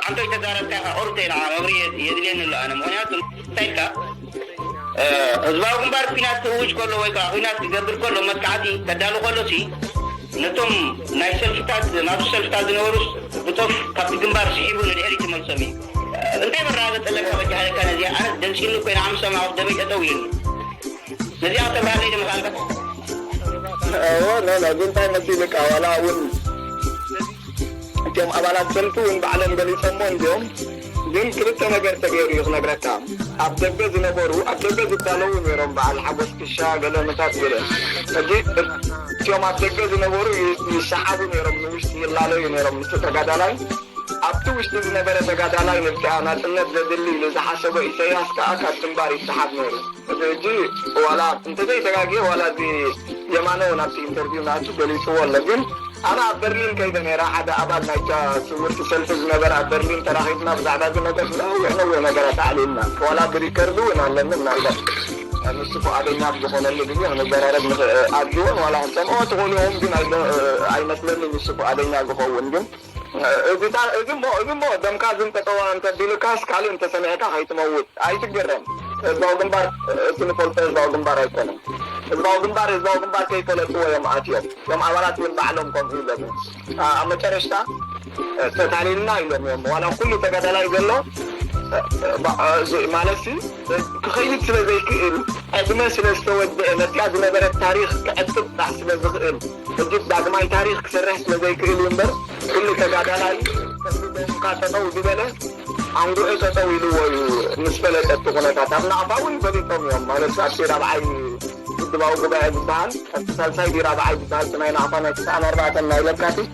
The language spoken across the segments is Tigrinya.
ኣንተ ተዛረብካ ኢኻ ቁርብ ኢኻ መብርሂ የድልየኒ ኣሎ ኣነ። ምኽንያቱ እንታይ ኢልካ፣ እ፣ ህዝባዊ ግንባር ኲናት ክእውጅ ከሎ ወይ ከዓ ኲናት ክገብር ከሎ፣ መጥቃዕቲ ከዳሉ ከሎ ሲ ነቶም ናይ ሰልፍታት፣ ናብቲ ሰልፍታት ዝነበሩ ብጦፍ ካብቲ ግንባር ስሒቡ ንድሕሪት ይመልሶም እዩ። እንታይ መረጋገፂ ኣለካ በጃ ሃለካ ነዚኣ? ኣነ ደንፂኒ ኮይነ ሓምሳ መዓልቲ ደመይ ጠጠው ኢሉ። ነዚኣ ከተብርሃለይ ዶ ምኽኣልካ? እዎ፣ ኖ፣ ኖ፣ ግን እንታይ መሲልካ፣ ዋላ እውን እቶም ኣባላት ሰልፊ እውን ባዕሎም ገሊፆሞ እንዲዮም። ግን ክልተ ነገር ተገይሩ እዩ ክነግረካ። ኣብ ደገ ዝነበሩ፣ ኣብ ደገ ዝዳለዉ ነይሮም፣ በዓል ሓጎስ ክሻ፣ ገለ ምሳት ገለ። ሕጂ እቲኦም ኣብ ደገ ዝነበሩ ይ-፣ ይሰሓቡ ነይሮም፣ ንውሽጢ ይላለዩ ነይሮም ምስ ተጋዳላይ። ኣብቲ ውሽጢ ዝነበረ ተጋዳላይ ነብቲኣ ናጽነት ዘድሊ ኢሉ ዝሓሰቦ ኢሰያስ ከኣ ካብ ግንባር ይሰሓብ ነይሩ። እዚ ሕጂ ዋላ እንተዘይተጋግየ ዋላ እዚ የማነ እውን ኣብቲ ኢንተርቪው ናቱ ገሊጽዎ ኣሎ። ግን ኣነ ኣብ በርሊን ከይደ ነይረ፣ ሓደ ኣባል ናይታ ስውርቲ ሰልፊ ዝነበረ ኣብ በርሊን ተራኺብና ብዛዕባ እዚ ነገር ነዊሕ ነዊሕ ነገራት ኣዕሊልና። ዋላ ብሪከርድ እውን ኣለኒ፣ ምናልባት ንሱ ፍቓደኛ ኣብ ዝኾነሉ ግዜ ክንዘራረብ ንኽእል። ኣድልዎን ዋላ ክንሰምዖ ትኽእሉ ኢኹም፣ ግን ኣይመስለኒ ንሱ ፍቓደኛ ዝኸውን። ግን እዚ እሞ እዚ እሞ ደምካ ዝንጠጠዋ እንተቢሉካስ ካልእ እንተሰሚዕካ ከይትመውት ኣይትገረም። ህዝባዊ ግንባር እቲ ንፈልጦ ህዝባዊ ግንባር ኣይኮነን። ህዝባዊ ግንባር ህዝባዊ ግንባር ከይፈለጥዎ እዮም ኣትዮም። እቶም ኣባላት እውን ባዕሎም ከምኡ ይብለሙ። ኣብ መጨረሽታ ተታሊልና ኢሎም እዮም። ዋላ ኩሉ ተጋዳላይ ዘሎ ማለት ክኸይድ ስለ ዘይክእል ዕድመ ስለ ዝተወደአ ነቲኣ ዝነበረት ታሪኽ ክዕቅብ ጥራሕ ስለ ዝኽእል ሕጂ ዳግማይ ታሪኽ ክሰርሕ ስለ ዘይክእል እዩ እምበር፣ ኩሉ ተጋዳላይ ከምዚ ደምካ ጠጠው ዝበለ ኣንጉዑ ጠጠው ኢልዎ እዩ ምስ ፈለጠ እቲ ኩነታት። ኣብ ናቕፋ እውን ፈሊጦም እዮም። ማለት ኣብቲ ራብዓይ ውድባዊ ጉባኤ ዝበሃል፣ ኣብቲ ሳልሳይ ድዩ ራብዓይ ዝበሃል፣ እቲ ናይ ናቕፋ ናይ ትስዓን ኣርባዕተን ናይ ለካቲት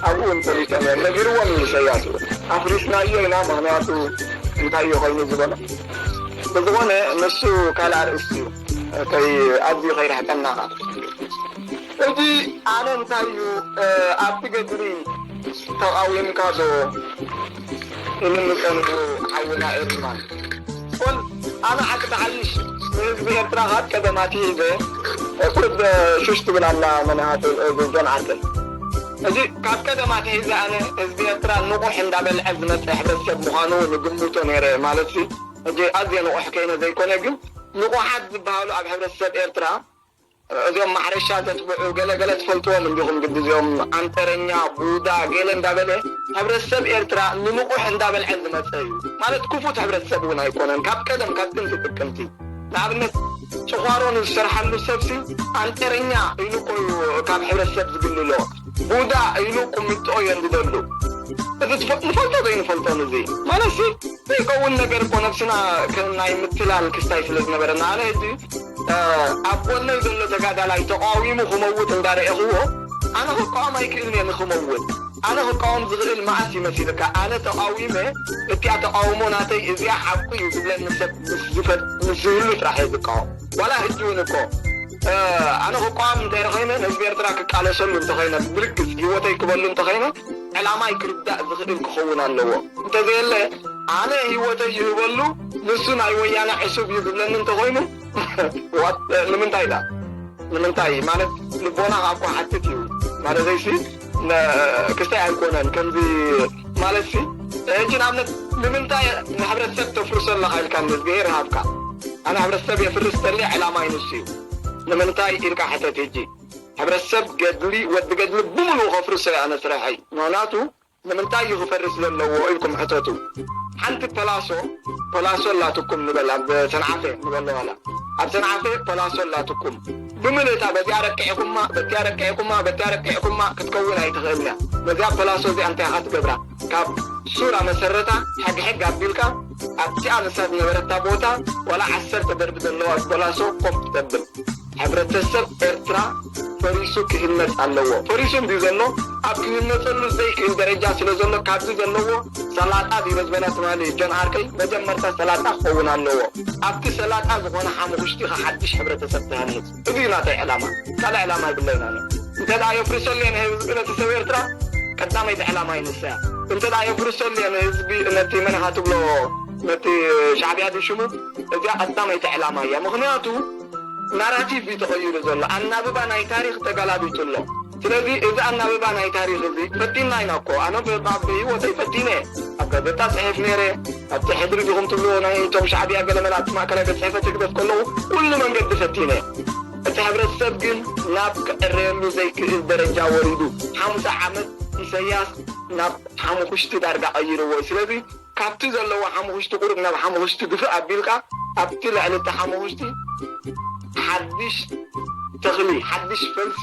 ኣብኡ እውን ፈሊጦም እዮም። ነጊርዎም እዩ ኢሰያስ እውን። ኣፍሪስናዮ ኢና፣ ምኽንያቱ እንታይ እዩ ኮይኑ ዝበሎ። ብዝኾነ ንሱ ካልእ ኣርእስቲ እዩ። ከይ-፣ ኣዝዩ ከይርሕቀና ኸኣ። ሕጂ ኣነ እንታይ እዩ፣ እ፣ ኣብቲ ገድሊ ተቓዊምካ ዶ ኢሉኒ ጸኒሑ ሓውና ኤርትራን። ወል ኣነ ሓቂ ተሓይሽ ንህዝቢ ኤርትራ ካብ ቀደም ኣትሒዘ፣ እ፣ ቁሩብ ሹሽ ትብል ኣላ መናሃት፣ እ፣ ጆን ዓርከይ። ሕጂ ካብ ቀደም ኣትሒዘ ኣነ ህዝቢ ኤርትራ ንቑሕ እንዳበልዐ ዝመጸ ሕብረተሰብ ምዃኑ ንግምቶ ነይረ። ማለትሲ ሕጂ ኣዝየ ንቑሕ ከይነ ዘይኮነ፣ ግን ንቑሓት ዝበሃሉ ኣብ ሕብረተሰብ ኤርትራ እዞም ማሕረሻ ዘትብዑ ገለ ገለ ትፈልጥዎም እንዲኹም ግዲ እዚኦም ኣንጠረኛ ቡዳ ገለ እንዳበለ ሕብረተሰብ ኤርትራ ንንቑሕ እንዳበልዐ ዝመፀ እዩ። ማለት ክፉት ሕብረተሰብ እውን ኣይኮነን። ካብ ቀደም ካብ ጥንቲ ጥቅምቲ ንኣብነት ጭዃሮ ንዝሰርሓሉ ሰብሲ ኣንጠረኛ ኢሉ እኮ እዩ ካብ ሕብረተሰብ ዝግልሎ። ቡዳ ኢሉ ቁምጥኦ እዮም ዝደሉ። እዚ ትፈ-፣ ንፈልጦ ዘይንፈልጦን እዚ ማለትሲ ዘይከውን ነገር እኮ ነብስና ከም ናይ ምትላል ክስታይ ስለ ዝነበረና ኣነ ሕጂ ኣብ ጎነይ ዘሎ ተጋዳላይ ተቃዊሙ ክመውት እንዳረኤኽዎ ኣነ ክቃወም ኣይክእልን እየ ንክመውት ኣነ ክቃወም ዝኽእል መዓስ ይመሲልካ ኣነ ተቃዊመ እቲኣ ተቃውሞ ናተይ እዚኣ ሓቁ እዩ ዝብለኒ ሰብ ምስ ዝፈ- ምስ ዝህሉ ጥራሕ እየ ዝቃወም ዋላ ሕጂ እውን እኮ ኣነ ክቃወም እንተይረኸይነ ንህዝቢ ኤርትራ ክቃለሰሉ እንተኸይነ ብርግጽ ህይወተይ ክበሉ እንተኸይነ ዕላማይ ክርዳእ ዝኽእል ክኸውን ኣለዎ እንተዘየለ ኣነ ህይወተይ ይህበሉ ንሱ ናይ ወያነ ዕሱብ እዩ ዝብለኒ እንተኾይኑ ንምንታይ ዳ ንምንታይ ማለት ልቦና ካብ ሓትት እዩ ማለተይሲ ክስታይ ኣይኮነን ከምዚ ማለትሲ ሕጂ ንኣብነት ንምንታይ ንሕብረተሰብ ተፍርሶ ኣለኻ ኢልካ እግዚኣብሔር ሃብካ ኣነ ሕብረተሰብ የፍርስ ተለ ዕላማ ይንሱ እዩ ንምንታይ ኢልካ ሕተት ሕጂ ሕብረተሰብ ገድሊ ወዲ ገድሊ ብምሉኡ ከፍርሶ እዩ ኣነ ስራሐይ ምክንያቱ ንምንታይ እዩ ክፈርስ ዘለዎ ኢልኩም ሕተቱ ሓንቲ ፐላሶ ፐላሶ ኣላትኩም ንበል ኣብ ሰንዓፈ ንበል ዋላ ኣብ ሰንዓፈ ፐላሶ ኣላትኩም ብምልእታ በዚኣ ረቂዕኩማ በቲያ ረቂዕኩማ በቲያ ረቂዕኩማ ክትከውን ኣይትኽእልን እያ ነዚኣ ፐላሶ እዚኣ እንታይ ኢኻ ትገብራ ካብ ሱራ መሰረታ ሕግሕግ ኣቢልካ ኣብቲኣ ንሳ ዝነበረታ ቦታ ዋላ ዓሰርተ ደርቢ ዘለዋ ፐላሶ ኮፍ ተብል ሕብረተሰብ ኤርትራ ፈሪሱ ክህነጽ ኣለዎ። ፈሪሱ እንድዩ ዘሎ ኣብ ክህነጸሉ ዘይክእል ደረጃ ስለ ዘሎ ካብዚ ዘለዎ ሰላጣ ድዩ ዝበላ ትማሊ ጆን ዓርከይ መጀመርታ ሰላጣ ክኸውን ኣለዎ። ኣብቲ ሰላጣ ዝኾነ ሓሙኽሽቲ ኢኻ ሓድሽ ሕብረተሰብ ትሃንጽ። እዚ እዩ ናተይ ዕላማ። ካልእ ዕላማ የብለይን ኣነ። እንተ ደኣ የፍርሰሉ እየ ንህዝቢ ነቲ ሰብ ኤርትራ ቀዳመይቲ ዕላማ እዩ ንሳ እያ። እንተ ደኣ የፍርሰሉ እየ ንህዝቢ ነቲ መን ኢኻ ትብሎ ነቲ ሻዕብያ ድዩ ሽሙ እዚኣ ቀዳመይቲ ዕላማ እያ። ምኽንያቱ ናራቲቭ እዩ ተቐይሩ ዘሎ ኣናብባ ናይ ታሪኽ ተገላቢጡ ኣሎ ስለዚ እዚ ኣናብባ ናይ ታሪኽ እዚ ፈቲና ኢና እኮ። ኣነ ብ- ኣብ ህይወተይ ፈቲነ እየ። ኣብ ጋዜጣ ጽሕፍ ነይረ። ኣብቲ ሕድሪ ዲኹም ትብልዎ ናይ እቶም ሻዕብያ ገለ መለ ኣብቲ ማእከላይ ቤት ጽሕፈት ህግደፍ ከለኹ ኩሉ መንገዲ ፈቲነ እየ። እቲ ሕብረተሰብ ግን ናብ ክዕረየሉ ዘይክእል ደረጃ ወሪዱ። ሓምሳ ዓመት ኢሰያስ ናብ ሓሙኽሽቲ ዳርጋ ቀይርዎ እዩ። ስለዚ ካብቲ ዘለዎ ሓሙኽሽቲ ቁሩብ ናብ ሓሙኽሽቲ ድፍእ ኣቢልካ ኣብቲ ልዕሊ እቲ ሓሙኽሽቲ ሓድሽ ተኽሊ፣ ሓድሽ ፈልሲ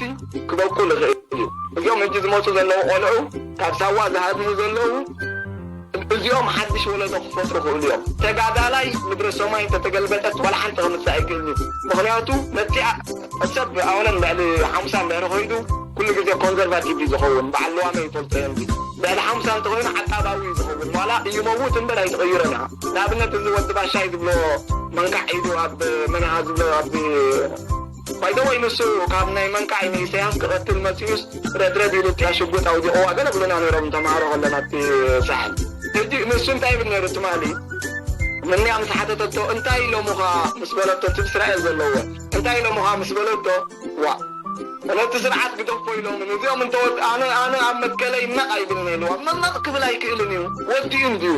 ክበቁል ይኽእል እዩ። እዚኦም ሕጂ ዝመፁ ዘለዉ ቆልዑ ካብ ሳዋ ዝሃድሙ ዘለዉ እዚኦም ሓድሽ ወለዶ ክፈጥሩ ክእሉ እዮም። ተጋዳላይ ምድረ ሰማይ እንተተገልበጠት ዋላ ሓንቲ ከምፅእ ኣይክእልን እዩ። ምኽንያቱ ነቲኣ ሰብ ኣወለን ልዕሊ ሓምሳ እንድሕሪ ኮይዱ ኩሉ ግዜ ኮንዘርቫቲቭ እዩ ዝኸውን። በዓል ለዋመ ይፈልጦ እዮም። ልዕሊ ሓምሳ እንተኮይኑ ዓቃባዊ እዩ ዝኸውን። ዋላ እዩ መውት እምበር ኣይትቕይሮን ኢኻ። ንኣብነት እዚ ወዲ ባሻይ ዝብሎ መንካዕ ኢዱ ኣብ መን ኢኻ ዝብሎ ኣብዚ ባይደወይ ንሱ ካብ ናይ መንካዕ ንኢሳያስ ክቐትል መፂኡስ ረድረድ ኢሉ እቲያ ሽጉጥ ኣውዲቕዋ ገለ ብሉና ነይሮም ተምሃሮ ከለና ኣብቲ ሳሕል። ሕጂ ንሱ እንታይ ይብል ነይሩ ትማሊ ምንያ ምስ ሓተተቶ እንታይ ኢሎምኻ ምስ በለቶ እቲ ብእስራኤል ዘለዎ እንታይ ኢሎምኻ ምስ በለቶ ዋ ነቲ ስርዓት ግደፎ ኢሎም እዚኦም እንተወድ ኣነ ኣነ ኣብ መትከለይ ነቕ ኣይብልን ኢልዋ መነቕ ክብል ኣይክእልን እዩ ወዲኡ እንድዩ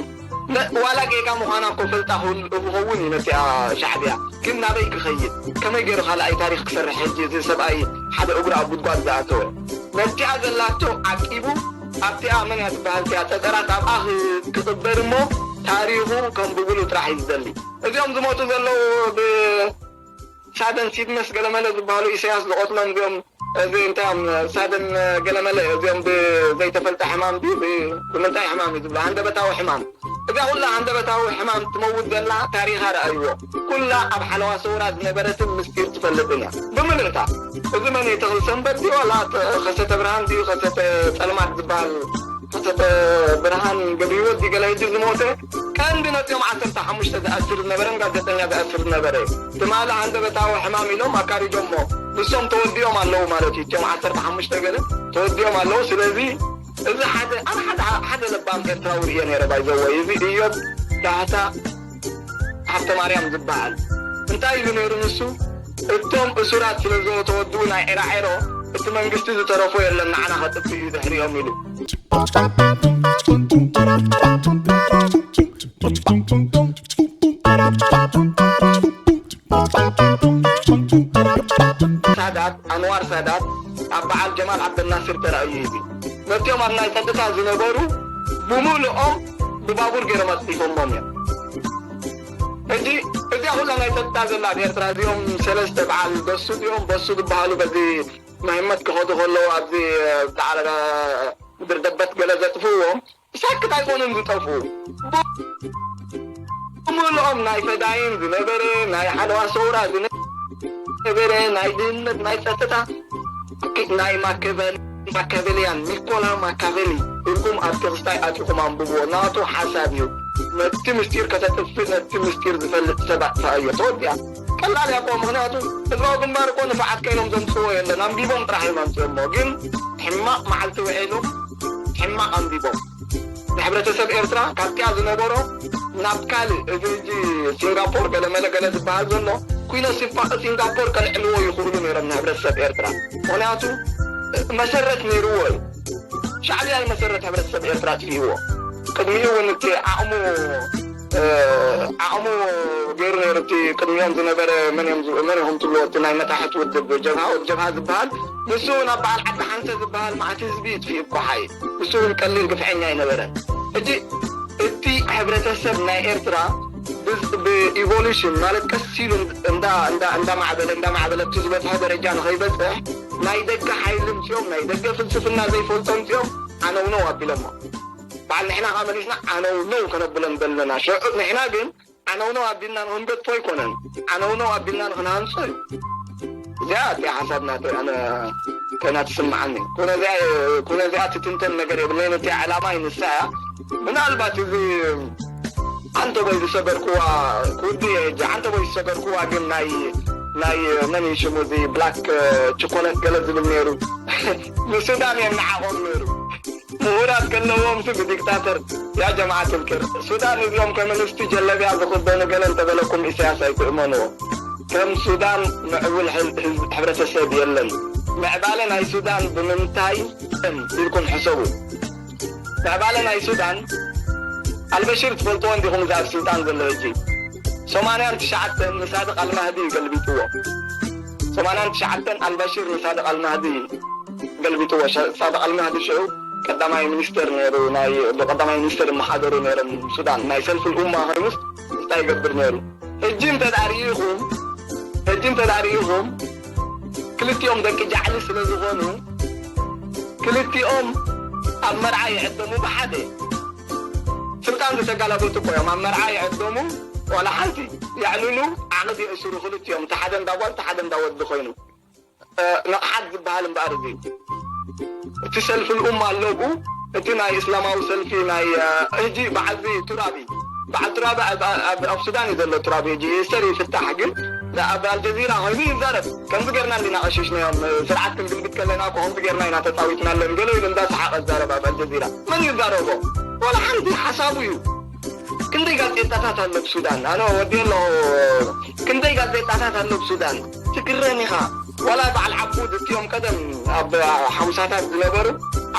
ነ- ዋላ ጌጋ ምዃና እኮ ፈልጣ ክህል- ክኸውን እዩ ነቲኣ ሻዕብያ ግን ናበይ ክኸይድ ከመይ ገይሩ ካልኣይ ታሪኽ ክሰርሕ ሕጂ እዚ ሰብኣይ ሓደ እግሩ ኣብ ጉድጓድ ዝኣተወ ነቲኣ ዘላቶ ዓቂቡ ኣብቲኣ መን እያ ትበሃል እቲኣ ጸጸራት ኣብኣ ክ- ክቕበር እሞ ታሪኹ ከም ብጉሉ ጥራሕ እዩ ዝደሊ እዚኦም ዝሞቱ ዘለዉ ብሳደን ሲድመስ ገለመለ ዝበሃሉ ኢሳያስ ዝቐትሎም እዚኦም እዚ እንታይ እዮም ሳደን ገለመለ እዚኦም ብዘይተፈልጠ ሕማም ድዩ ብ- ብምንታይ ሕማም እዩ ዝብሎ ሃንደበታዊ ሕማም እዛ ኩላ ሃንደበታዊ ሕማም ትመውት ዘላ ታሪኻ ረኣይዎ ኩላ ኣብ ሓለዋ ሰውራ ዝነበረትን ምስጢር ትፈልጥን እያ ብምልእታ እዚ መን ተኽሊ ሰንበት ድዩ ዋላ ከሰተ ብርሃን ድዩ ከሰተ ጸልማት ዝበሃል ከሰተ ብርሃን ገቢዎ ድዩ ገለ ህጂ ዝሞተ ቀንዲ ነዚኦም ዓሰርተ ሓሙሽተ ዝኣስር ዝነበረን ጋዜጠኛ ዝኣስር ዝነበረ ትማሊ ሃንደበታዊ ሕማም ኢሎም ኣካሪዶሞ ንሶም ተወዲኦም ኣለዉ ማለት እዩ እቲኦም ዓሰርተ ሓሙሽተ ገለ ተወዲኦም ኣለዉ ስለዚ እዚ ሓደ ኣነ ሓደ ሓደ ለባም ኤርትራዊ ርእየ ነይረ ባይዘወይ እዚ እዮብ ዳህታ ሃብተ ማርያም ዝበሃል እንታይ ኢሉ ነይሩ ንሱ እቶም እሱራት ስለ ዝተወድኡ ናይ ዒራዔሮ እቲ መንግስቲ ዝተረፎ የለን ንዓና ከጥፍ እዩ ድሕሪኦም ኢሉ ሳዳት ኣንዋር ሳዳት ኣብ በዓል ጀማል ዓብደልናስር ተራእዩ እዩ ነቲኦም ኣብ ናይ ጸጥታ ዝነበሩ ብምልኦም ብባቡር ገይሮም ኣጽዲፎሞም እዮም ሕጂ እዚኣ ኩላ ናይ ጸጥታ ዘላ ኣብ ኤርትራ እዚኦም ሰለስተ በዓል በሱ እዚኦም በሱ ዝበሃሉ በዚ መህመት ክኸዱ ከለዉ ኣብዚ በዓል ምድር ደበት ገለ ዘጥፍዎም ሳክት ኣይኮኑን ዝጠፍኡ ብምልኦም ናይ ፈዳይን ዝነበረ ናይ ሓለዋ ሰውራ ዝነበረ ናይ ድህነት ናይ ጸጥታ ናይ ማከቨል ማካቨሊያን ኒኮላ ማካቨሊ ኢልኩም ኣብ ቴክስታይ ኣቲኹም ኣንብብዎ ናቱ ሓሳብ እዩ ነቲ ምስጢር ከተጥፍእ ነቲ ምስጢር ዝፈልጥ ሰብ ኣጥፍኣዮ ተወዲኣ ቀላል ያኮ ምክንያቱ ህዝባዊ ግንባር እኮ ንፍዓት ከይኖም ዘምፅዎ የለን ኣንቢቦም ጥራሕ እዮም ኣምፅኦሞ ግን ሕማቕ መዓልቲ ውዒሉ ሕማቕ ኣንቢቦም ንሕብረተሰብ ኤርትራ ካብቲኣ ዝነበሮ ናብ ካልእ እዚ ሕጂ ሲንጋፖር ገለመለ ገለ ዝበሃል ዘሎ ኩይነ ሲንጋፖር ከልዕልዎ ይኽእሉ ነይሮም ንሕብረተሰብ ኤርትራ ምክንያቱ መሰረት ነይርዎ እዩ ሻዕብያ ይመሰረት ሕብረተሰብ ኤርትራ ኣጥፊእዎ። ቅድሚኡ እውን እቲ ዓቕሙ ዓቕሙ ገይሩ ነይሩ እቲ ቅድሚኦም ዝነበረ መን እዮም መን ኢኹም ትብልዎ እቲ ናይ መታሕት ውድብ ጀብሃ ወዲ ጀብሃ ዝበሃል ንሱ እውን ኣብ በዓል ዓዲ ሓንሰ ዝበሃል መዓት ህዝቢ ይጥፊእ እኳ ሓይ ንሱ እውን ቀሊል ግፍዐኛ ኣይነበረን። ሕጂ እቲ ሕብረተሰብ ናይ ኤርትራ ብኢቮሉሽን ማለት ቀስ ኢሉ እንዳማዕበለ እንዳማዕበለ እቲ ዝበፅሐ ደረጃ ንኸይበፅሕ ናይ ደገ ሓይሊ ምፅኦም ናይ ደገ ፍልስፍና ዘይፈልጦ ምፅኦም ዓነውነው ኣቢሎሞ በዓል ንሕና ከዓ መሊስና ዓነውነው ከነብሎም ዘለና ሽዑ ንሕና ግን ዓነውነው ኣቢልና ንክንገጥፎ ኣይኮነን ዓነውነው ኣቢልና ንክንሃንፆ እዩ እዚኣ እቲኣ ሓሳብ ናተይ ኣነ ኮይና ትስምዓኒ ኩነዚኣ ትትንተን ነገር የብለይን እቲኣ ዕላማ ይንሳ እያ ምናልባት እዚ ዓንተቦይ ዝሰገርኩዋ ክውዲ እየ ሕጂ ዓንተቦይ ዝሰገርኩዋ ግን ናይ ናይ መን እዩ ሽሙ እዚ ብላክ ችኮለት ገለ ዝብል ነይሩ ንሱዳን እየ ንዓቆም ነይሩ ምሁራት ከለዎም ሲ ብዲክታተር ያ ጀማዓት ልክር ሱዳን እዚኦም ከመንስቲ ጀለቢያ ዝኽደኑ ገለ እንተበለኩም ኢሳያስ ኣይትእመንዎ ከም ሱዳን ምዕቡል ህዝብ ሕብረተሰብ የለን ምዕባለ ናይ ሱዳን ብምንታይ ኢልኩም ሕሰቡ። ምዕባለ ናይ ሱዳን ኣልበሽር ትፈልጥዎ እንዲኹም፣ እዚ ኣብ ስልጣን ዘሎ ሕጂ ሰማንያን ትሽዓተን ንሳድቕ ኣልማህዲ ገልቢጥዎ። ሰማንያን ትሽዓተን ኣልበሽር ንሳድቕ ኣልማህዲ ገልቢጥዎ። ሻ- ሳድቕ ኣልማህዲ ሽዑ ቀዳማይ ሚኒስተር ነይሩ፣ ናይ ብቀዳማይ ሚኒስተር ይመሓደሩ ነይሮም ሱዳን። ናይ ሰልፊ ልኡማ ኮይኑስ እንታይ ይገብር ነይሩ? ሕጂ እንተ ደኣ ርኢኹም፣ ሕጂ እንተ ደኣ ርኢኹም፣ ክልቲኦም ደቂ ጃዕሊ ስለ ዝኾኑ፣ ክልቲኦም ኣብ መርዓ ይዕደሙ ብሓደ። ስልጣን ዝተጋላበጡ እኮ እዮም። ኣብ መርዓ ይዕደሙ፣ ዋላ ሓንቲ የዕልሉ፣ ዓቕዲ የእስሩ ክልቲኦም፣ እቲ ሓደ እንዳ ጓል፣ እቲ ሓደ እንዳ ወዲ ኮይኑ። እ፣ ንቕሓት ዝበሃል እምበኣር እዚ እቲ ሰልፊ ልኡማ ኣለብኡ፣ እቲ ናይ እስላማዊ ሰልፊ ናይ፣ እ፣ ህጂ በዓል እዚ ቱራቢ፣ በዓል ቱራቢ ኣብ፣ ኣብ፣ ኣብ ሱዳን እዩ ዘሎ። ቱራቢ ህጂ ይእሰር ይፍታሕ፣ ግን ኣብ ኣልጀዚራ ኮይኑ ይዛረብ። ከምዚ ጌርና እንዲና ቀሽሽናዮም፣ እ፣ ስርዓት ክንግልብጥ ከለና እኮ ከምዚ ጌርና ኢና ተጻዊትናለን ገለ ኢሉ እንዳሰሓቐ ዝዛረብ ኣብ ኣልጀዚራ። መን ይዛረቦ? ዋላ ሓንቲ ሓሳቡ እዩ። ክንደይ ጋዜጣታት ኣሎ ብሱዳን? ኣነ ወዲ ኣሎ። ክንደይ ጋዜጣታት ኣሎ ብሱዳን? ትግረም ኢኻ። ዋላ በዓል ዓቡድ እቲኦም ቀደም ኣብ ሓሙሳታት ዝነበሩ፣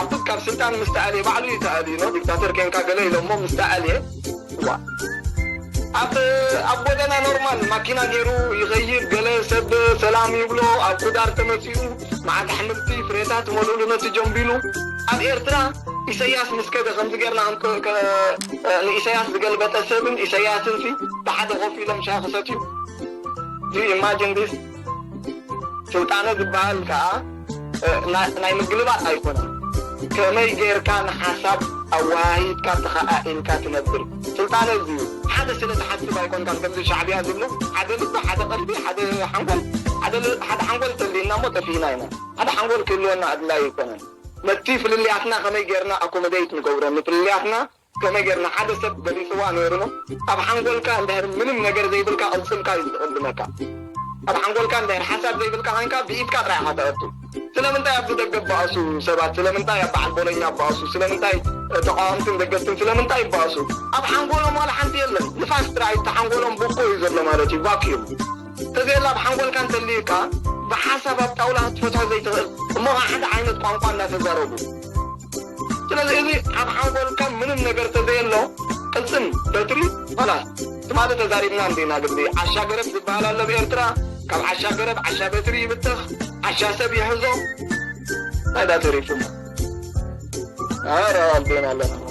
ዓቡድ ካብ ስልጣን ምስ ተኣልየ፣ ባዕሉ እዩ ተኣልዩ ነው፣ ዲክታተር ኬንካ ገለ ኢሎሞ ምስ ተኣልየ፣ ዋ። ኣብ፣ ኣብ ጎደና ኖርማል ማኪና ገይሩ ይኸይድ፣ ገለ ሰብ ሰላም ይብሎ፣ ኣብ ኩዳር ተመጺኡ፣ መዓት ኣሕምልቲ፣ ፍሬታት መልኡሉ ነቲ ጀምቢሉ። ኣብ ኤርትራ ኢሰያስ ምስ ከደ ከምዚ ጌርና ከም ከ-፣ ከ-፣ ንኢሰያስ ዝገልበጠ ሰብን ኢሰያስን ሲ ብሓደ ኮፍ ኢሎም ሻሂ ክሰትዩ። Do you imagine this? ስልጣነ ዝበሃል ከኣ፣ እ፣ ና-፣ ናይ ምግልባጥ ኣይኮነን። ከመይ ጌርካ ንሓሳብ ኣወሃሂድካ ተኸኣኢልካ ትነብር? ስልጣነ እዚ እዩ። ሓደ ስለ ትሓስብ ኣይኮንካን ከምዚ ሻዕብያ ዝብሎ፣ ሓደ ልቢ፣ ሓደ ቀልቢ፣ ሓደ ሓንጎል፣ ሓደ ል-፣ ሓደ ሓንጎል ተልዩና እሞ ጠፊእና ኢና። ሓደ ሓንጎል ክህልወና ኣድላዪ ኣይኮነን። ነቲ ፍልልያትና ከመይ ጌርና ኣኮመደይት ንገብሮ፣ ንፍልልያትና ከመይ ጌርና፣ ሓደ ሰብ ገሊጽዋ ነይሩ ነው። ኣብ ሓንጎልካ እንድሕር ምንም ነገር ዘይብልካ ቅልጽምካ እዩ ዝቕድመካ። ኣብ ሓንጎልካ እንድሕር ሓሳብ ዘይብልካ ኮይንካ ብኢድካ ጥራይ ኢኻ ተእቱ። ስለምንታይ ኣብዚ ደገ በኣሱ ሰባት? ስለምንታይ ኣብ በዓል ቦሎኛ በኣሱ? ስለምንታይ ተቃወምትን ደገፍትን ስለምንታይ ይበኣሱ? ኣብ ሓንጎሎም ዋላ ሓንቲ የለን። ንፋስ ጥራይ እቲ ሓንጎሎም ብኮ እዩ ዘሎ ማለት እዩ፣ ቫክዩም። ተዘየላ ኣብ ሓንጎልካ እንተልዩካ ብሓሳብ ኣብ ጣውላ ክትፈትሖ ዘይትኽእል እሞ ከዓ ሓደ ዓይነት ቋንቋ እናተዛረቡ። ስለዚ እዚ ኣብ ሓንጎልካ ምንም ነገር ተዘየሎ ቅልጽም በትሪ ኸላስ ትማሊ ተዛሪብና እንዲና ግዲ ዓሻ ገረብ ዝበሃል ኣሎ ኣብ ኤርትራ። ካብ ዓሻ ገረብ ዓሻ በትሪ ይብተኽ፣ ዓሻ ሰብ ይሕዞ። ናይዳ ተሪፉ። ኣረ ኣልቤና ኣለና።